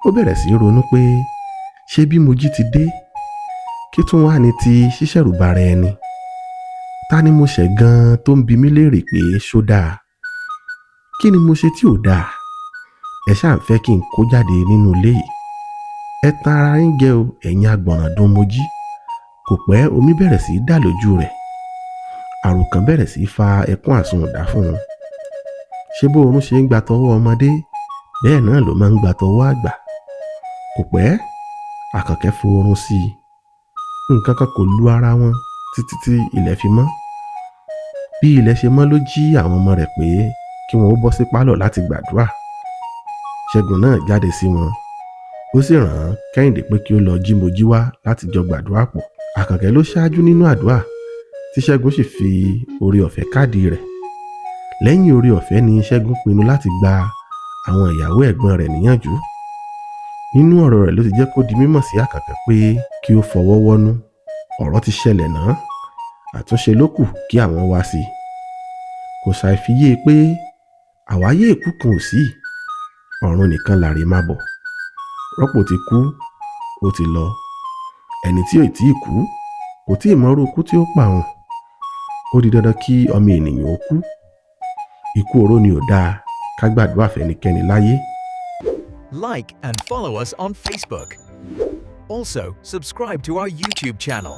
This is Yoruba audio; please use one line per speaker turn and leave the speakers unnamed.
Ó bẹ̀rẹ̀ sí í ronú pé ṣé bí Mojí ti dé, kí tún wá ní ti ṣíṣẹ̀rùbara ẹni? Ta ni mo ṣẹ̀ gan-an tó ń bi mí léèrè pé ṣó dáa? Kí ni mo ṣe tí ò dáa? Ẹ ṣáà ń fẹ́ kí n kó jáde nínú ilé yìí. Ẹ tan ara yín jẹ o, ẹ̀yin agbọ̀nràndún Mojí. Kò pẹ́, omi bẹ̀rẹ̀ sí í dà lójú rẹ̀. Àròkàn bẹ̀rẹ̀ sí í fa ẹkún àsundà fún un. Ṣé bó oorun ṣe ń gba tọwọ́ ọmọdé, bẹ́ẹ̀ náà ló máa ń gba tọwọ́ àgbà. Kò pẹ́, Àkànkẹ́ foorun sí i. Nǹkan kan kò lu ara wọn títí tí ilẹ̀ fi mọ́. Bí ilẹ̀ ṣe mọ́ ló jí àwọn ọmọ rẹ̀ pé kí wọ́n ó bọ́ sí pálọ̀ láti gbàdúrà. Ṣẹ́gun náà jáde sí wọn, ó sì rán Kẹ́hìndé pé kí ó lọ jí Mojí wá láti jọ gbàdúrà pọ̀. Àkànkẹ́ ló ṣáájú nínú àdúrà, tí Ṣẹ́gun sì fi oore ọ̀fẹ́ káàdì rẹ̀. Lẹ́yìn oore ọ̀fẹ́ ni Ṣẹ́gun pinnu láti gba àwọn ìyàwó ẹ̀gbọ́n rẹ̀ níyànjú. Nínú ọ̀rọ̀ rẹ̀ ló ti jẹ́ kó di mímọ̀ sí Àkànkẹ́ pé kí ó fọwọ́ wọ́nú. Ọ̀rọ̀ ti ṣẹlẹ̀ náà, àtúnṣe ló kù kí àwọn wá sí i. Kò ṣàì fi yé e pé àwáyé ìkú kan ò sí, ọ̀run nìkan làrè má bọ̀. Rọ́pò ti kú, ó ti lọ. Ẹni tí ò tí ì kú kò tí ì mọrú ikú tí ó pa òun. Ó di dandan kí ọmọ ènìyàn ó kú. Ikú oró ni ò dáa ká gbàdúrà fẹ́nikẹ́ni láyé.
Like and follow us on Facebook. Also, subscribe to our YouTube channel.